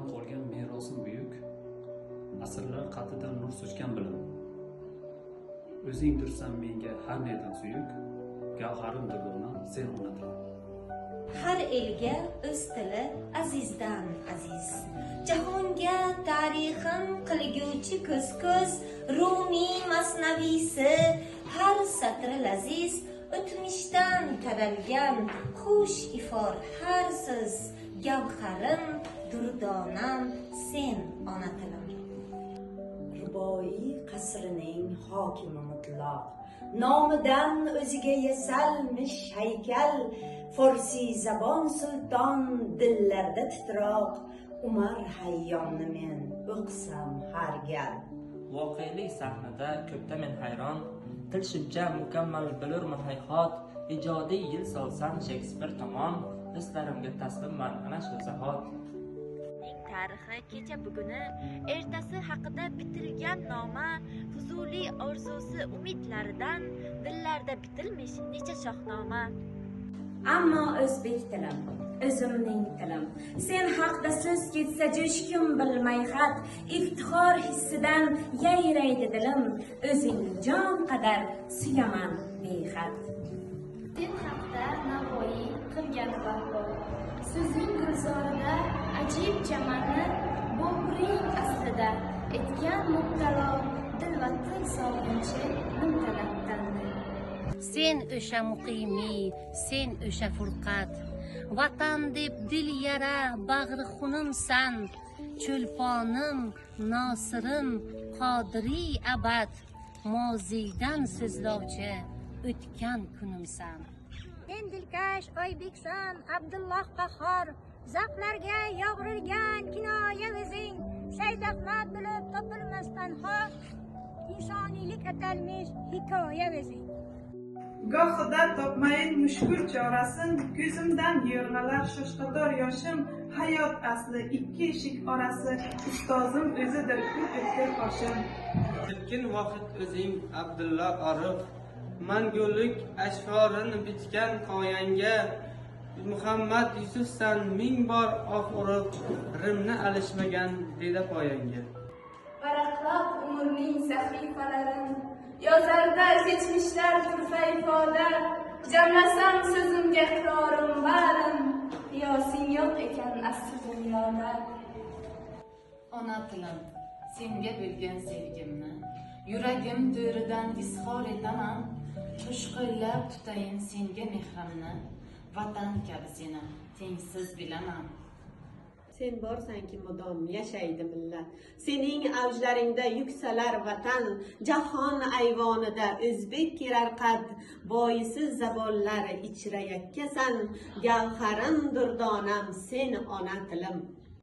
Bobolardan qolgan merosim buyuk, asrlar qatidan nur sochgan bilim. O'zingdirsan menga har nedan suyuk, gavharim durdonam, sen ona tilim. Har elga o'z tili azizdan aziz. Jahonga tarixin qilguvchi ko'z-ko'z, Rumiy masnaviysi har satri laziz, o'tmishdan taralgan xush ifor har so'z, gavharim durdonam, sen ona tilim. Ruboiy qasrining hokimi mutloq, nomidan o'ziga yasalmish haykal, forsiy zabon sulton dillarda titroq, Umar Hayyomni men o'qsam har gal. Voqelik sahnada ko'pda men hayron, til shuncha mukammal bilurman hayhot, ijodiy yil solsam Shekspir tomon, hislarimga taslimman ana shu zahot. Tarixi kecha buguni, ertasi haqida bitilgan noma, Fuzuliy orzusi umidlaridan dillarda bitilmish necha shohnoma. Ammo o'zbek tilim, o'zimning tilim, sen haqda so'z ketsa jo'shkim bilmay had, iftixor hissidan yayraydi dilim, o'zingni jon qadar suyaman behad. Sen haqda Navoiy qilgan barpo, so'zing gulzorida ajib chamanni, Boburing aslida etgan mubtalo, dil va til sog'inchi nimtalab tanni. Sen o'sha muqimiy, sen o'sha furqat, vatan deb dil yara bag'ri xunimsan, cho'lponim, nosirim, qodiriy abad, moziydan so'zlovchi o'tgan kunimsan. Sen dilkash Oybeksan, Abdulloh Qahhor, zavqlarga yo'g'rilgan kinoya o'zing, Said Ahmad bilib topilmas tanho, insoniylik atalmish hikoya o'zing. Gohida topmayin mushkul chorasin, ko'zimdan yo'rg'alar shoshqator yoshim, hayot asli ikki eshik orasi, ustozim o'zidir kun o'tkir qoshim. Tilkin vohid o'zing Abdulla Orif, mangulik ashforini bitgan qoyanga, Muhammad Yusufsan ming bor oh urib, rimni alishmagan deda poyanga. Varaqlab umrning sahifalarin, yozarda kechmishlar turfa ifoda, jamlasam so'zimga iqrorim barin, qiyosing yo'q ekan asli dunyoda. Ona tilim, senga bo'lgan sevgimni yuragim to'ridan izhor etaman, qo'shqo'llab tutayin senga mehrimni, vatan kabi seni tengsiz bilaman. Sen borsanki mudom yashaydi millat, sening avjlaringda yuksalar vatan, jahon ayvonida o'zbek kerar qad, boisi zabonlar ichra yakkasan, gavharim durdonam, sen ona tilim.